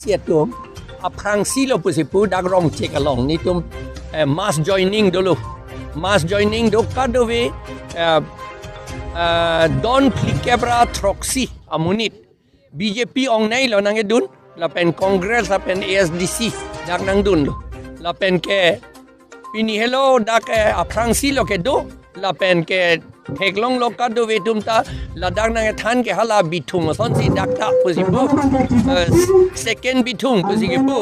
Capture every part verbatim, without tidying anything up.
si atum aphrangsi lo pusi pu dak Rongchek along netum, eh, mass joining dolo. Mass joining do kadokave, eh, eh, don phlikep ra throksi amonit B J P ongnei lo nangkedun, lapen Congress lapen A S D C dak nangdunlo. Lapen ke pini helo dak, eh, aphrangsi lo kedo, lapen ke theklonglo kadokave atum ta, ladak nangkethan ke hala Bithung asonsi dak ta pusi pu, eh, second Bithung pusi kepu,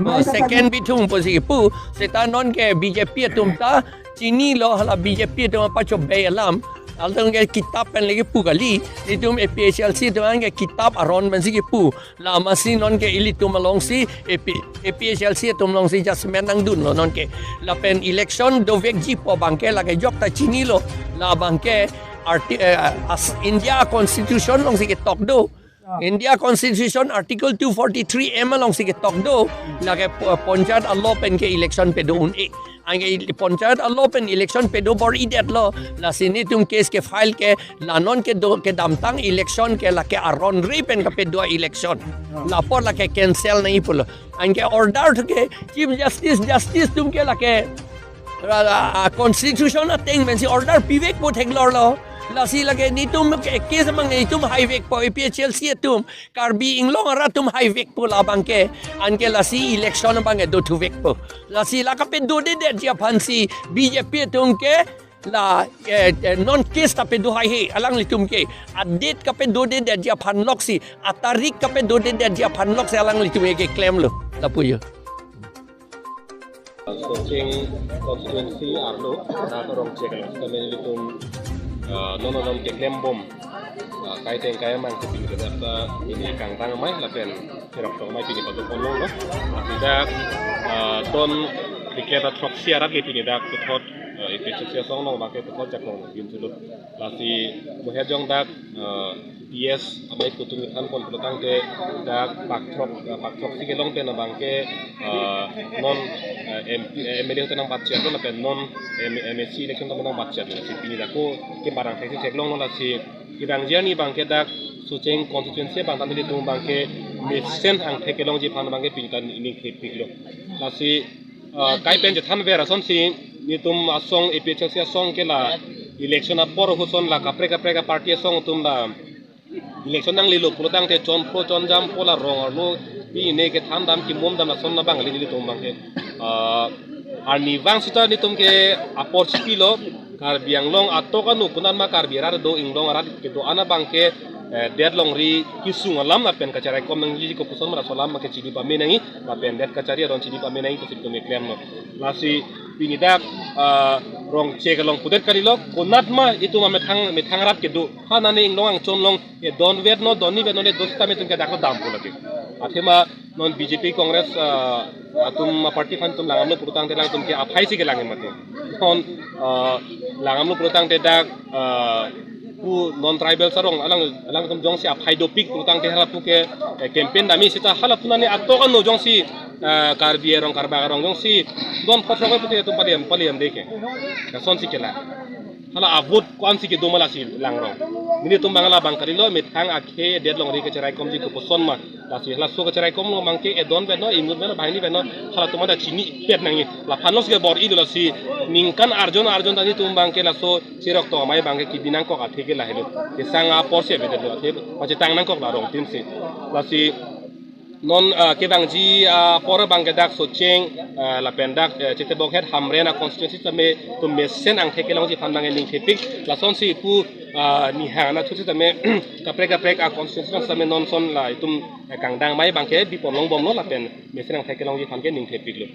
eh, second Bithung pusi kepu, seta non ke B J P atum ta chinilo hala B J P atum apachobei alam. Along ke kitap pen lagi pu kali, netum A P H L C atum ke kitap aron pensi kepu. La amatsi non ke ilitum alongsi A P, A P H L C atum alongsi judgment nangdunlo non ke. Lapen election dovekji pu abang ke lake jok ta chinilo. La abang ke arti-, eh, as India Constitution alongsi ketok do. Ah. India Constitution Article two forty-three M alongsi ketok do. Lake po-, panchayat a-law pen ke election pado un-e. Anke panchayat a-law pen election pado bor-idetlo. Lasi netum case ke file ke la non kedo kedamtang election ke lake aron ri pen kapado election. La apor lake cancel nangji pulo. Anke order ke Chief Justice, Justice atum ke lake, ah, ah, Constitution ateng pensi order pivekpo theklonglo. Lasi lake netum ke case mang netum haivekpo, A P H L C atum, Karbi Anglong arat atum haivekpo la abang ke. Anke lasi election abang ke dothuvekpo. Lasi la kapadodedetji aphansi B J P atum ke la, eh, eh, non case ta pado haihe alanglitum ke. A-date kapadodedetji aphan loksi, atarik kapadodedetji aphan loksi alanglitum ke klemlo. Lapu jo. Socheng constituency arlo, dak Rongchek along, kami ilitum, eh, non non keklembom, eh, kaiteng kaimang ke pini dak ta pini kangtang amei lapen cheroktok amei pini patok ponlonglo. Lasi dak, eh, don phlikep ra throksi arat ke pini dak puthot, eh, A P H L C asong along abang ke puthot jakong gin chulut. Lasi muhet jong dak, eh, P S amei putum than pon pulotangte dak pak throk, eh, pak throksi kelong pen abang ke, eh, non, eh, M P, eh, M L A hote nangbatchet lo lapen non M-, M A C election ta nangbatchet lo. Lasi pini dak ko kebarang theksi theklonglo. Lasi kevangji arni abang ke dak Socheng constituency abang ta nelitum abang ke mesen angthek kelongji aphan abang ke pini ta ningthepiklo. Lasi, eh, kai pen chethanver asonsi netum asong A P H L C asong ke la election apor ahut ason la kaprek kaprek a-party asong atum la election nanglelo pulotangte chonphro chonjampo la rong arlo pine kethan dam kimum dam lason abang le nelitum abang ke, ah, arnivang seta netum ke apor chipilo. Karbi Anglong atok anu konatma Karbi arat do, Inglong arat kedo-an abang ke, eh, det longri kesung alam lapen kacheraikom nangji kopuson ma laso alam ma ke chini pame nangji lapen det kachari aron chini pame nangji pusi netum keklemlo. Lasi pini dak, ah, Rongchek along pudet kalilo, konatma itum amethang, methang arat kedo. Ha nane Inglong angchon along, eh, don vet no, don ni vet no le dos tame itum ke dak lo dampo lake. Athema non B J P Congress, ah, atum a-party aphan itum langdamlo pulotangte alangtum ke aphaisi kelangdam mati. Non, ah, langdamlo pulotangte dak, ah, pu non tribal sarong alang, alangtum jongsi aphai dopik pulotangte halapu ke, eh, campaign damji seta halapu nane atok anu jongsi, eh, Karbi arong Karbak arong jongsi don phothrok pute itum palem palem deke. Lasonsi kelang. Hala a-vote ko-ansi kedo ma lasi langrong. Nelitum abang labang kalilo, methang akhei det longri kacheraikomji kopuson ma. Lasi halaso kacheraikom lo abang ke edon vet no, inut vet no, banghini vet no, halatum ta chinipet nangji. Laphan losi ke bor-ilo lasi ningkan arjon arjon ta netum abang ke laso cheroktok amei abang ke kebi nangkok athe ke lahelo. Kesang aporsi avedetlo athe pachetang nangkok la rong tin si. Lasi non, ah, kevangji, ah, apor abang ke dak Socheng, ah, lapen dak, eh, Chetebokhet Hamren a-constituency tame itum mesen angthek kelongji aphan abang ningthepik. Lasonsi pu, ah, nihang anatthu sitame kaprek kaprek a-constituency tame non ason la itum, eh, kangdang amei abang ke bi ponlongbomlo lapen mesen angthek kelongji aphan ke ningthepiklo.